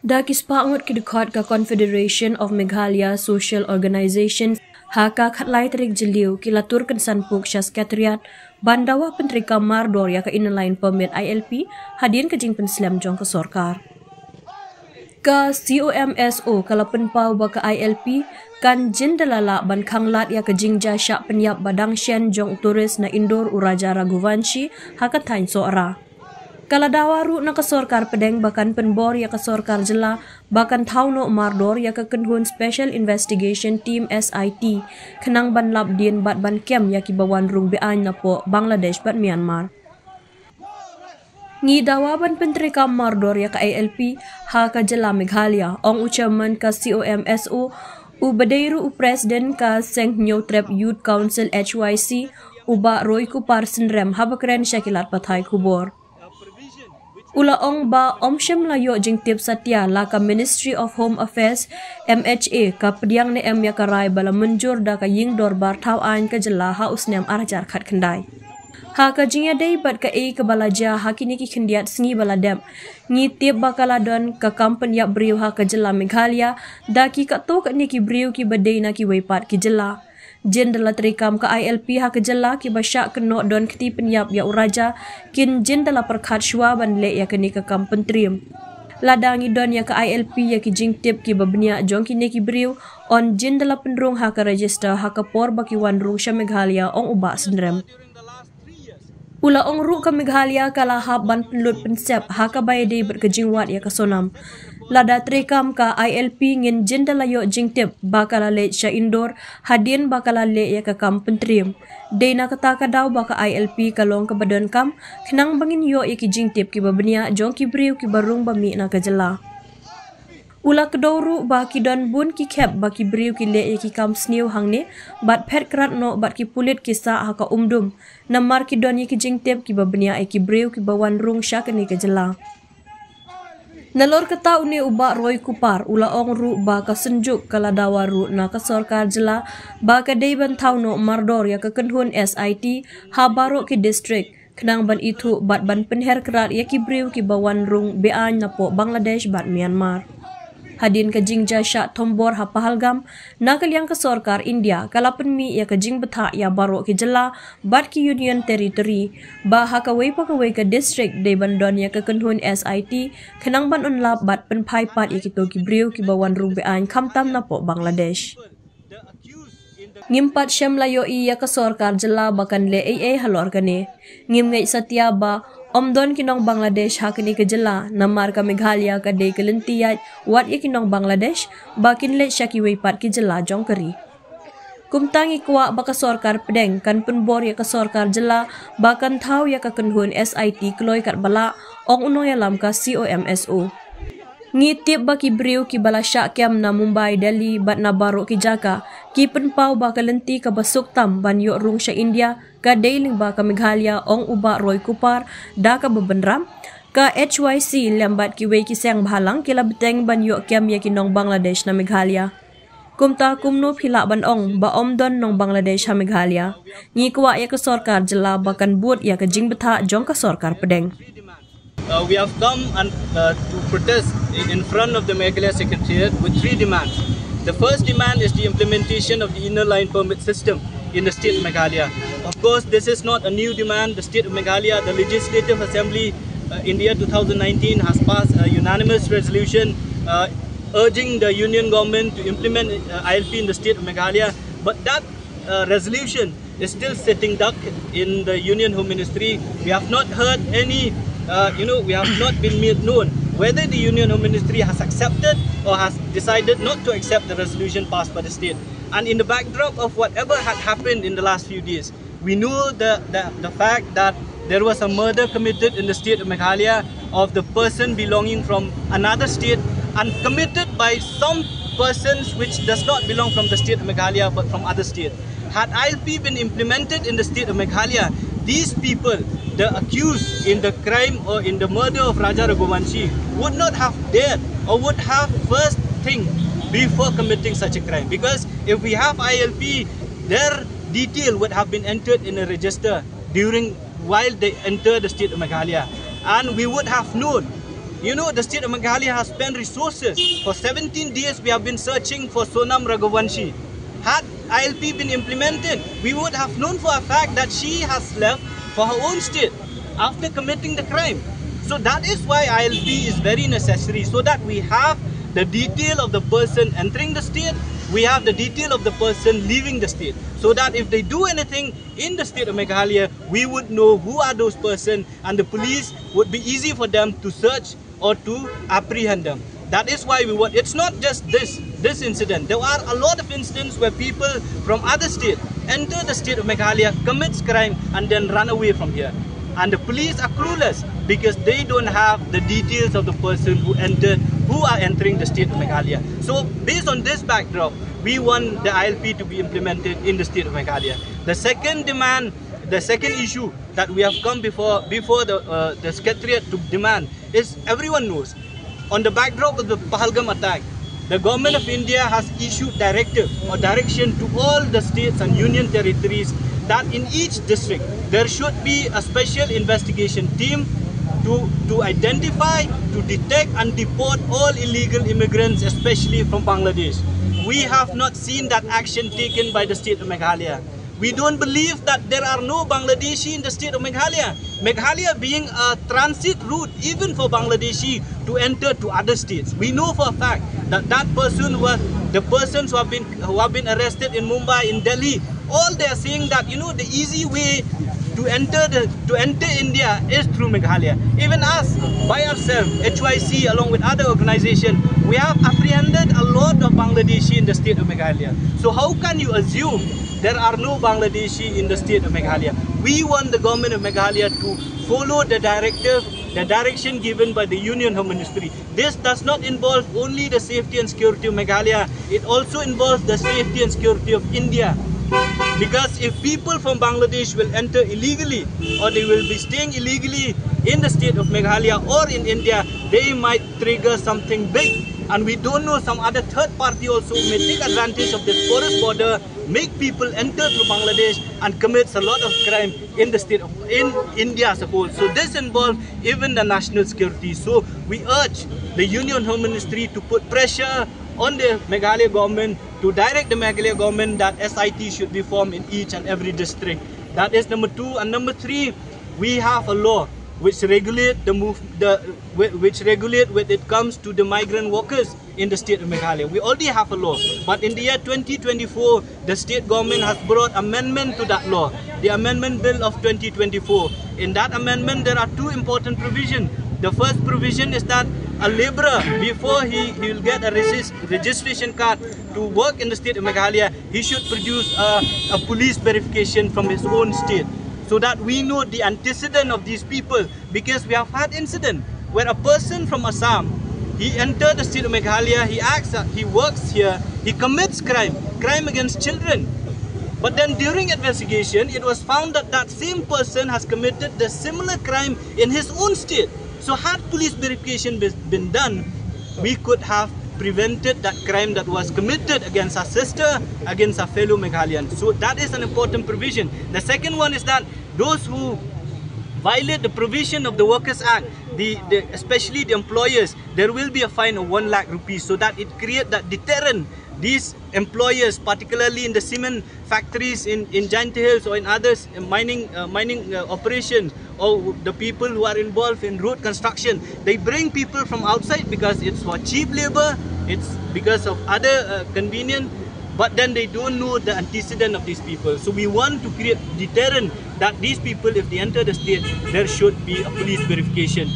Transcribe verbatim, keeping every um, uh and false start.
Da ki spah ngut ki dkhot ka Confederation of Meghalaya Social Organizations, ha ka khatlai tarik Jylliew ki la tur kynsan puk sha Secretariat ban dawa pyntreikam mardor ïa ka Inner Line Permit, I L P, hadien ka jingpynslem jong ka sorkar. Ka COMSO ka la pynpaw ba ka I L P kan jin da la lah ban khanglad ïa ka jingjia shah pynïap ba dang shen jong u tourist na Indore, u Raja Raghuvanshi, ha ka thaiñ Sohra. Ka la dawa ruh na ka sorkar pdeng ba kan pynbor ïa ka sorkar jylla ba kan thaw noh mardor ïa ka kynhun Special Investigation Team, S I T, khnang ban lap dien bad ban kem ïa kiba wan rung be-aiñ napoh Bangladesh bad Myanmar. Ngi dawa ban pyntreikam mardor ïa ka I L P ha ka jylla Meghalaya, ong u Chairman ka COMSO, uba dei ruh u President ka Seng Hynñiewtrep Youth Council, H Y C, u Bah Roykupar Synrem, haba kren sha ki lad pathai khubor. U la ong ba ym shym la ïoh jingtip satia la ka Ministry of Home Affairs, M H A, ka pdiang ne em ïa ka rai ba la mynjur da ka Ïing Dorbar Thaw Aiñ ka jylla ha u snem ar hajar khatkhyndai. Ha ka jingïadei bad kaei kaba la jia ha kine ki khyndiat sngi ba la dep, ngi tip ba ka la don ka kam pynïap briew ha ka jylla Meghalaya da ki katto katne ki briew kiba dei na kiwei pat ki jylla. Jin da la treikam ka I L P ha ka jylla, kiba shah kynnoh don kti pynïap ïa u Raja kin jin da la pyrkhat shuwa ban leh ïa kane ka kam pyntriem. Lada ngi don ïa ka I L P ïa ki jingtip kiba bniah jong kine ki briew, yn jin da la pynrung ha ka register ha ka por ba ki wan rung sha Meghalaya, ong u Bah Synrem. U la ong ruh ka Meghalaya ka la hap ban pynlut pynsep ha kaba ïadei bad ka jingwad ïa ka Sonam. Lada treikam ka I L P, ngin jin da la ïoh jingtip ba ka la leit sha Indore hadien ba ka la leh ïa ka kam pyntriem. Dei na kata ka daw ba ka I L P ka long kaba donkam, khnang ba ngin ïoh ïa ki jingtip kiba bniah jong ki briew kiba rung ba mih na ka jylla. U la kdew ruh ba ki don bun ki khep ba ki briew ki leh ïa ki kam sniew hangne, bad phet krad noh bad ki pulit ki sah ha ka umdum, namar ki don ïa ki jingtip kiba bniah ïa ki briew kiba wan rung sha kane ka jylla. Nalor kata, une u Bah Roykupar u la ong ruh ba ka Synjuk ka la dawa ruh na ka sorkar jylla ba ka dei ban thaw noh mardor ïa ka kynhun S I T ha baroh ki district, khnang ban ithuh bad ban pynher krad ïa ki briew kiba wan rung be-aiñ napoh Bangladesh bad Myanmar. Hadien ka jingjia shah thombor ha Pahalgam, na ka liang ka sorkar India ka la pynmih ïa ka jingbthah ïa baroh ki jylla bad ki Union Territory ba ha kawei pa kawei ka district dei ban don ïa ka kynhun S I T, khnang ban ïoh lap bad pynphai pat ïa kito ki briew kiba wan rung be-aiñ khamtam napoh Bangladesh. Ngim pat shym la ïohi ïa ka sorkar jylla ba kan leh ei ei halor kane. Ngim ngeit satia ba ym don ki nong Bangladesh ha kane ka jylla, namar ka Meghalaya ka dei ka lynti ïaid wat ïa ki nong Bangladesh ba kin leit sha kiwei pat ki jylla jong ka ri. Kumta ngi kwah ba ka sorkar pdeng kan pynbor ïa ka sorkar jylla ba kan thaw ïa ka kynhun S I T kloi katba lah, ong u nongïalam ka COMSO. Ngi tip ba ki briew kiba la shah kem na Mumbai, Delhi bad na baroh ki jaka ki pynpaw ba ka lynti kaba suk tam ban ïoh rung sha India ka dei lyngba ka Meghalaya, ong u Bah Roykupar da kaba bynrap. Ka H Y C lem bad kiwei ki seng bhalang ki la bteng ban ïoh kem ïa ki nong Bangladesh na Meghalaya. Kumta kumno phi lah ban ong ba ym don nong Bangladesh ha Meghalaya? Ngi kwah ïa ka sorkar jylla ba kan bud ïa ka jingbthah jong ka sorkar pdeng. Uh, we have come and, uh, to protest in, in front of the Meghalaya Secretariat with three demands. The first demand is the implementation of the Inner Line Permit system in the state of Meghalaya. Of course, this is not a new demand. The state of Meghalaya, the Legislative Assembly, uh, in the year two thousand nineteen, has passed a unanimous resolution, uh, urging the union government to implement, uh, I L P in the state of Meghalaya. But that, uh, resolution is still sitting duck in the Union Home Ministry. We have not heard any, uh, you know, we have not been made known whether the Union Home Ministry has accepted or has decided not to accept the resolution passed by the state. And in the backdrop of whatever had happened in the last few days, we know the, the, the fact that there was a murder committed in the state of Meghalaya of the person belonging from another state and committed by some persons which does not belong from the state of Meghalaya but from other state. Had I L P been implemented in the state of Meghalaya, these people, the accused in the crime or in the murder of Raja Raghuvanshi, would not have dared or would have first think before committing such a crime. Because if we have I L P, their detail would have been entered in a register during, while they enter the state of Meghalaya, and we would have known You know, the state of Meghalaya has spent resources. For seventeen days, we have been searching for Sonam Raghuvanshi. Had I L P been implemented, we would have known for a fact that she has left for her own state after committing the crime. So that is why I L P is very necessary, so that we have the detail of the person entering the state, we have the detail of the person leaving the state, so that if they do anything in the state of Meghalaya, we would know who are those person, and the police would be easy for them to search or to apprehend them. That is why we want, it's not just this, this incident. There are a lot of incidents where people from other state enter the state of Meghalaya, commits crime, and then run away from here. And the police are clueless because they don't have the details of the person who entered, who are entering the state of Meghalaya. So based on this backdrop, we want the I L P to be implemented in the state of Meghalaya. The second demand, the second issue that we have come before, before the, uh, the secretariat to demand is, everyone knows, on the backdrop of the Pahalgam attack, the Government of India has issued directive or direction to all the states and union territories that in each district there should be a special investigation team to, to identify, to detect and deport all illegal immigrants, especially from Bangladesh. We have not seen that action taken by the state of Meghalaya. We don't believe that there are no Bangladeshi in the state of Meghalaya. Meghalaya being a transit route even for Bangladeshi to enter to other states. We know for a fact that that person was, the persons who have been, who have been arrested in Mumbai, in Delhi, all they are saying that, you know, the easy way to enter the, to enter India is through Meghalaya. Even us, by ourselves, H Y C, along with other organizations, we have apprehended a lot of Bangladeshi in the state of Meghalaya. So how can you assume there are no Bangladeshi in the state of Meghalaya? We want the government of Meghalaya to follow the directive, the direction given by the Union Home Ministry. This does not involve only the safety and security of Meghalaya, it also involves the safety and security of India. Because if people from Bangladesh will enter illegally, or they will be staying illegally in the state of Meghalaya or in India, they might trigger something big. And we don't know, some other third party also may take advantage of this porous border, make people enter through Bangladesh and commits a lot of crime in the state of, in India as a whole. So this involves even the national security. So we urge the Union Home Ministry to put pressure on the Meghalaya government, to direct the Meghalaya government that S I T should be formed in each and every district. That is number two. And number three, we have a law which regulate the move, the whi- which regulate when it comes to the migrant workers in the state of Meghalaya. We already have a law, but in the year twenty twenty-four, the state government has brought amendment to that law, the Amendment Bill of twenty twenty-four. In that amendment, there are two important provisions. The first provision is that a laborer, before he, he will get a regis- registration card to work in the state of Meghalaya, he should produce a, a police verification from his own state, so that we know the antecedent of these people, because we have had incident where a person from Assam, he entered the state of Meghalaya, he acts, uh, he works here, he commits crime, crime against children. But then during investigation, it was found that that same person has committed the similar crime in his own state. So had police verification be- been done, we could have prevented that crime that was committed against our sister, against our fellow Meghalayan. So that is an important provision. The second one is that those who violate the provision of the Workers Act, the, the especially the employers, there will be a fine of one lakh rupees, so that it create that deterrent. These employers, particularly in the cement factories in, in Jaintia Hills or in others, uh, mining, uh, mining uh, operations, or the people who are involved in road construction, they bring people from outside because it's for cheap labor, it's because of other uh, convenience, but then they don't know the antecedent of these people. So we want to create deterrent that these people, if they enter the state, there should be a police verification.